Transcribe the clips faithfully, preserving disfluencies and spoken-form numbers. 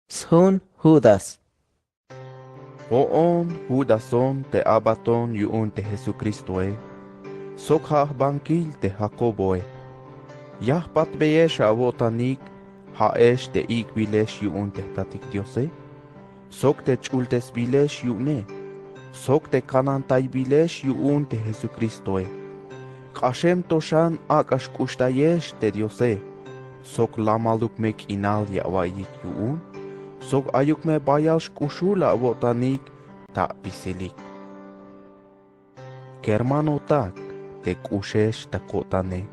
Sjun Judas. Jo'on Judason te a'baton yu'un te Jesukristoe, sok ja' jbankil te Jakoboe. Ya jpatbeyex awo'tanik, ja'ex te ik'bilex yu'un te jtatik Diose, sok te ch'ultesbilex yu'une, sok te kanantaybilex yu'un te Jesukristoe. K'axem to xan ak'a xk'uxtayex te Diose, sok lamaluk me k'inal ya awa'iyik yu'un, sok ayuk me bayal xk'uxul awo'tanik ta apisilik. Kermanotak, te k'uxex ta ko'tane,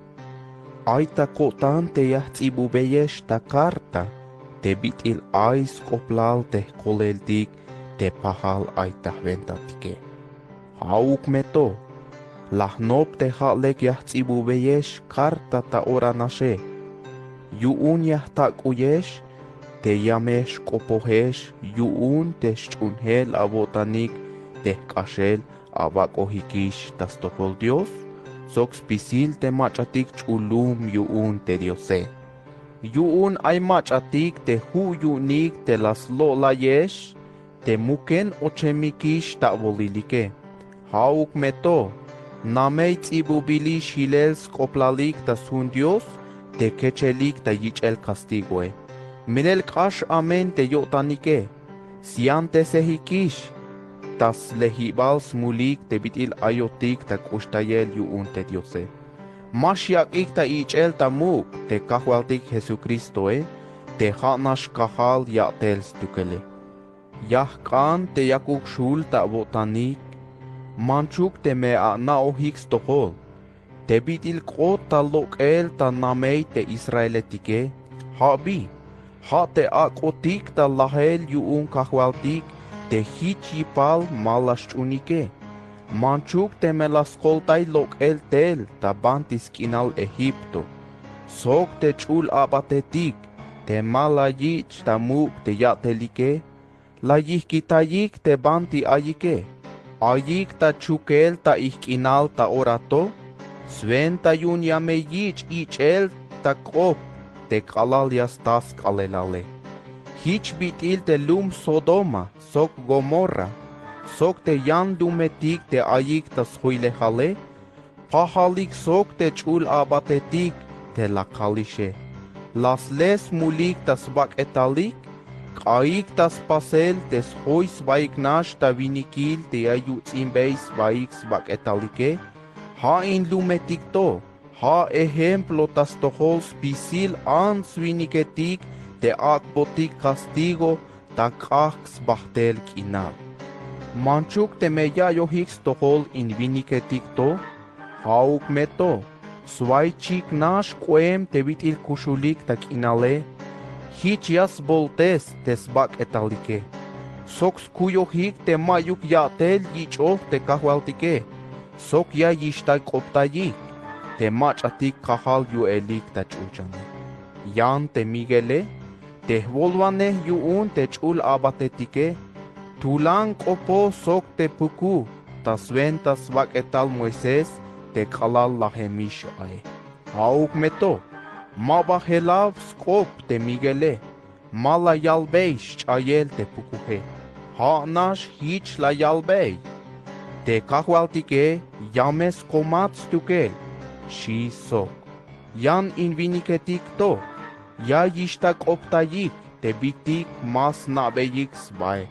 ay ta ko'tan te ya jts'ibubeyex ta karta te bit'il ay sk'oplal te jkoleltik te pajal ay ta jwentatike. Ja'uk me to, la jnop te ja' lek ya jts'ibubeyex karta ta ora naxe. Yu'un ya jtak'uyex te ya me xk'opojex yu'un te xch'uunjel awo'tanik te jk'axel awak'ojikix ta stojol Dios sok spisil te mach'atik ch'ulum yu'un te Diose. Yu'un ay mach'atik te ju' yu'unik te la slo'layex te muken ochemikix ta awolilike. Ja'uk me to, namey ts'ibubilix jilel sk'oplalik ta sjun Dios te kechelik ta yich'el castigoe. Melel k'ax amen te yo'tanike, syantesejikix ta slejibal smulik te bit'il ayotik ta k'uxtayel yu'un te Diose. Ma xyak'ik ta ich'el ta muk' te Kajwaltik Jesucristoe, te ja' nax kajal ya'tel stukele. Ya jk'an te yakuk xul ta awo'tanik, manchuk teme ana'ojik stojol te bit'il k'ot ta lok'el ta namey te israeletike. Ja' bi, ja' te ak'otik ta lajel yu'un Kajwaltik te jich yipal ma la xch'uunike. Manchuk teme la skoltay lok'el tel ta banti sk'inal Egipto, sok te ch'ul a'batetik te ma la yich' ta muk' te ya'telike, la yijkitayik te banti ayike. Ayik ta chukel ta ijk'inal ta ora to, swenta yu'un ya me yich' ich'el ta k'op te k'alal ya sta sk'aalelale. Jich bit'il te lum Sodoma sok Gomorra, sok te yan lumetik te ayik ta sjoylejale, pajalik sok te ch'ul a'batetik te la kalixe. La sle smulik ta sbak'etalik, k'a'ik ta spasel te sjoy sbaik nax ta winikil te ya yuts'inbey sbaik sbak'etalike. Ja' in lumetik to, ja' ejemplo ta stojol spisil ants winiketik te ak'botik castigo ta k'ajk' sbajtel k'inal. Manchuk teme ya'iyojik stojol in winiketik to, ja'uk me to, swaychik nax k'oem te bit'il kuxulik ta k'inale. Jich ya sboltes te sbak'etalike sok skuyojik te ma'yuk ya'tel yich'oj te Kajwaltike, sok ya yixtayk'optayik te mach'atik kajal yu'elik ta ch'ulchane. Yan te Miguele, te jwolwanej yu'un te ch'ul a'batetike, tulan k'opoj sok te puku ta swenta sbak'etal Moisés te k'alal lajemix ae. Ja'uk me to, ma ba jelaw sk'op te Miguele, ma la yalbey xch'ayel te pukuje. Ja' nax jich la yalbey: Te Kajwaltike ya me skomat stukel, xi sok. Yan in winiketik to, ya yixtayk'optayik te bitik ma sna'beyik sbae.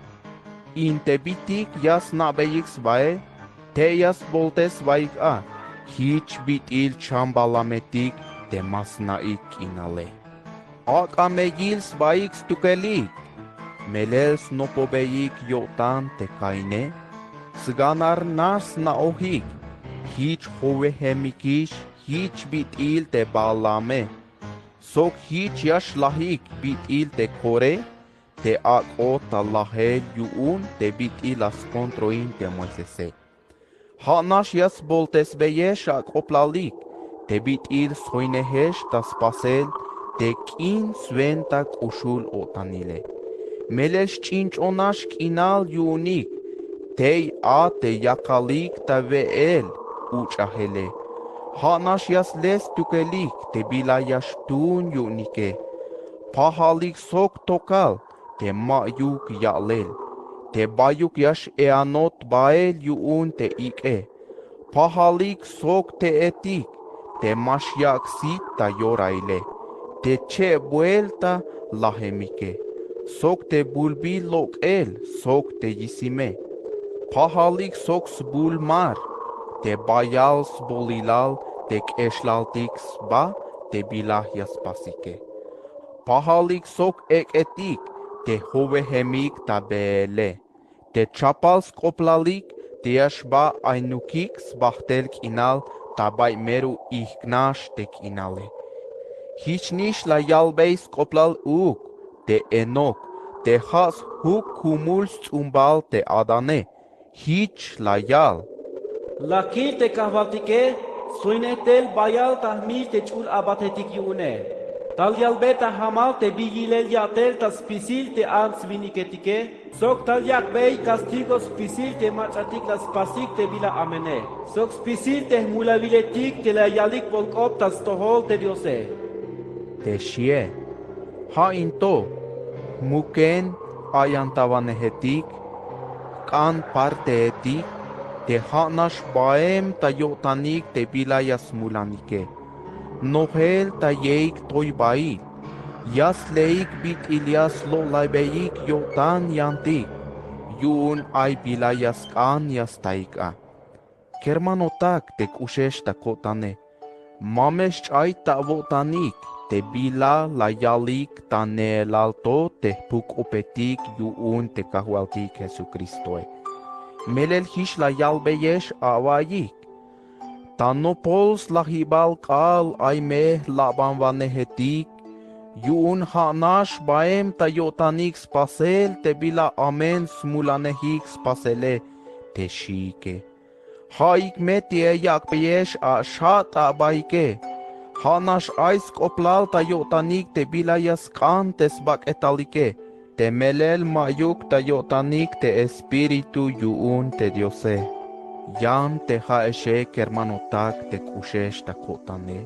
In te bitik ya sna'beyik sbae, tey ya sboltes sbaik a. Jich bit'il chambalametik te ma sna'ik k'inale. Ak'a me yil sbaik stukelik. Melel snopobeyik yo'tan te Caine, sganar nax sna'ojik. Jich jowejemikix jich bit'il te Balaame, sok jich ya xlajik bit'il te Coré te ak'ot ta lajel yu'un te bit'il la skontroin te Moisese. Ja' nax ya sboltesbeyex ak'oblalik te bit'il sjoynejex ta spasel te k'in swenta k'uxul-o'tanile. Melel xch'in ch'o nax k'inal yu'unik, tey a te yakalik ta we'el uch'ajele. Ja' nax ya sle stukelik te bila ya xtuun yu'unike. Pajalik sok tokal te ma'yuk ya'lel, te bayuk ya x-e'anot bael yu'un te ik'e. Pajalik sok te etik te ma xyak' sit ta yorahile, te cheb buelta lajemike, sok te bulbil lok'el sok te yisime. Pajalik sok sbul mar, te bayal sbolilal te k'exlaltik sba te bila ya spasike. Pajalik sok ek'etik te jowejemik ta beele, te chapal sk'oplalik te ya xba aynukik sbajt'el k'inal ta bay mero ijk' nax te k'inale. Jichnix la yalbey sk'oplal uuk te Enoc, te ja' sjuk jumul sts'umbal te Adane. Jich la yal: La kil te kajwaltike, sjoinej tel bayal ta jmil te ch'ul abatetik yu'une. Tal yalbe ta jamal te bin yilel ya'tel ta spisil te ants-winiketike, sok tal yak'bey castigo spisil te mach'atik la spasik te bila amene, sok spisil te jmulawiletik te la yalik bolk'op ta stojol te Diose. Te xie: Ja' in to, jmuken ayantawanejetik, jk'an parteetik, te ja' nax baem ta yo'tanik te bila ya smulanike. Nojel ta yeik toy bail, ya sleik bit'il ya slo'laybeyik yo'tan yantik, yu'un ay bila ya sk'an ya staik a. Kermanotak te k'uxex ta ko'tane, ma me xch'ay ta awo'tanik te bila la yalik ta neelal to te jpuk-k'opetik yu'un te kajwaltik Jesucristoe. Melel jich la yalbeyex awaiyik: Ta nopol slajibal k'aal ay me jlabanwanejetik, yu'un ja' nax baem ta yo'tanik spasel te bila amen smulanejik spasele, te xiike. Ja'ik me te ya yak'beyex axat abaike. Ja' nax ay sk'oplal ta yo'tanik te bila ya sk'an te sbak'etalike, te melel ma'yuk ta yo'tanik te Espíritu yu'un te Diose. Yan te ja'exe kermanotak te k'uxex ta ko'tane,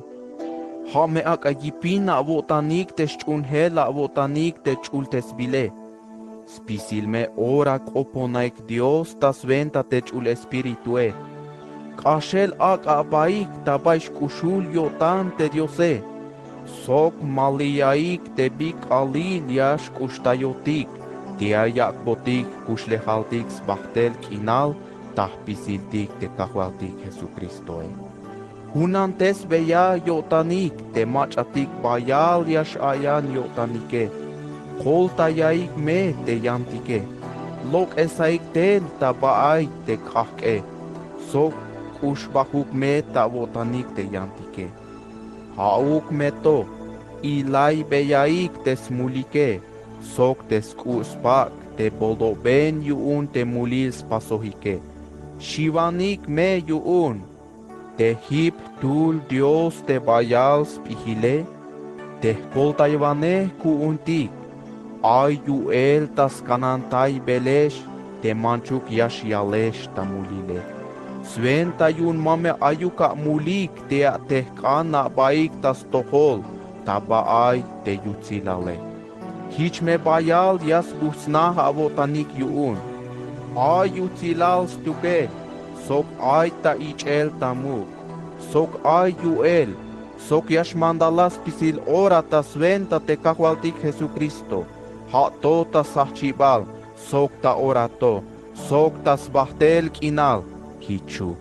ja' me ak'a yipin awo'tanik te sch'uunjel awo'tanik te ch'ultesbile. Spisil me ora k'oponaik Dios ta swenta te ch'ul Espiritue. K'axel ak'a abaik ta bay xk'uxul yo'tan te Diose, sok ma liyaik te bi k'aalil ya xk'uxtayotik te ya yak'botik jkuxlejaltik sbajt'el k'inal ta jpisiltik te kajwaltik Jesucristoe. Junantes beya yo'tanik te mach'atik bayal ya x-a'iyan yo'tanike. Koltayaik me te yantike. Lok'esaik tel ta ba ay te k'ajk'e, sok k'uxbajuk me ta awo'tanik te yantike. Ja'uk me to, ilaybeyaik te smulike, sok te sk'u' spak' te boldoben yu'un te mulil spasojike. Xiwanik me yu'un te jip jtul Dios te bayal sp'ijile, te jkoltaywanej ku'untik, ay yu'el ta skanantaybelex te manchuk ya xyalex ta mulile. Swenta yu'un ma me ayuk amulik te atejk'an abaik ta stojol ta ba ay te yutsilale. Jich me bayal ya sbujts'naj awo'tanik yu'un. Ay yutsilal stukel, sok ay ta ich'el ta muk', sok ay yu'el, sok ya xmandalaj spisil ora ta swenta te kajwaltik Jesucristo. Ja' to ta sjajchibal, sok ta ora to, sok ta sbajt'el k'inal. Jich xju'.